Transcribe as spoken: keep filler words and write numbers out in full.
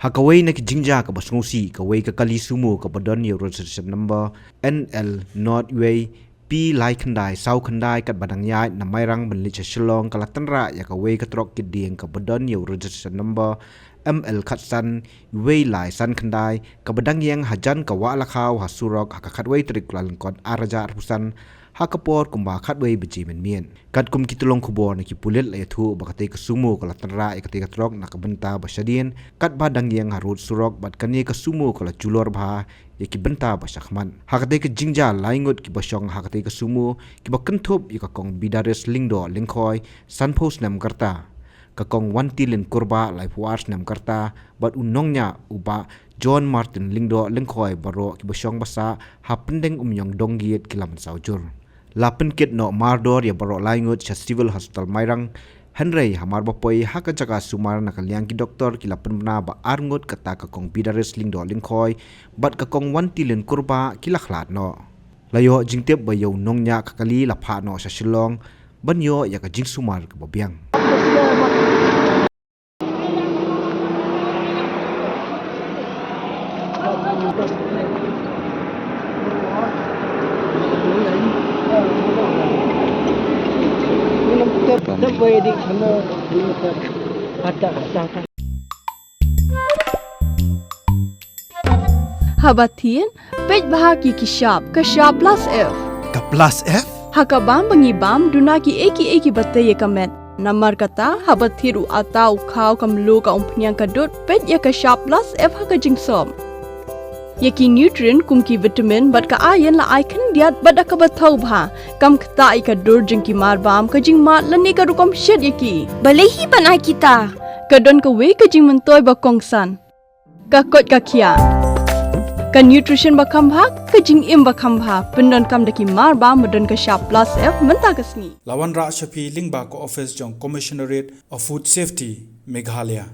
Ha kawei na ki jingjia kaba sngewsih, kawei ka kali sumo kaba don ïa u registration number N L not wei P lai khyndai saw khyndai katba dang ïaid na Mairang ban leit sha Shillong ka la tynrah ïa kawei ka trok kit dieng kaba don ïa u registration number M L khatsan wei lai san khyndai kaba dang ïeng hajan ka Wah Lakhaw ha surok ha ka khatwei tarik Kyllalyngkot ar hajar arphew san ha ka por kumba khatwei baje mynmiet. Katkum ki tyllong khubor na ki pulit la ïathuh ba katei ka sumo ka la tynrah ïa katei ka trok na ka bynta ba shadien katba dang ïeng harud surok bad kane ka sumo ka la julor bha ïa ki bynta ba shakhmat. Ha katei ka jingjia lai ngut kiba shong ha katei ka sumo kiba kynthup ïa ka kong Bidaris Lyngdoh Lyngkhoi sanphew snem ka rta, ka kong Wantilin Kurbah laiphew ar snem ka rta bad u nongñiah u Bah John Martin Lyngdoh Lyngkhoi baroh kiba shong ba sah ha Pyndengumiong Donggiit ki la mynsaw jur. La pynkit noh mardor ïa baroh lai ngut sha Civil Hospital Mairang, hynrei hamar ba poi ha ka jaka sumar na ka liang ki doktor ki la pynbna ba ar ngut kata ka kong Bidaris Lyngdoh Lyngkhoi bad ka kong Wantilin Kurbah ki la khlad noh. La ïoh jingtip ba ïa u nongñiah ka kali la phah noh sha Shillong ban ïoh ïa ka jingsumar kaba biang. Haba thied, peit bha ki ki shap, ka shap plus F. Ka plus F? Ha ka bam ba ngi bam, duna ki ei ki ei kiba tei ïa ka met. Namar kata, haba thied u atta u khaw ka mluh ka umphniang ka dud, peit ïa ka shap plus F ha ka jingsop. Ïa ki nutrient kum ki vitamin bad ka iron la ai khyndiat bad da kaba thaw bha. Kam ktah ïa ka dur jong ki mar bam, ka jingmad lane ka rukom shet ïa ki. Balei hi ban ai kita? Ka don kawei ka jingmyntoi ba kongsan. Ka koit ka khiah. Ka nutrition ba kham bha, ka jingim ba kham bha. Pyndonkam da ki mar bam ba don ka shap plus F mynta ka sngi. La wanrah sha phi lyngba ka office jong Commissionerate of Food Safety, Meghalaya.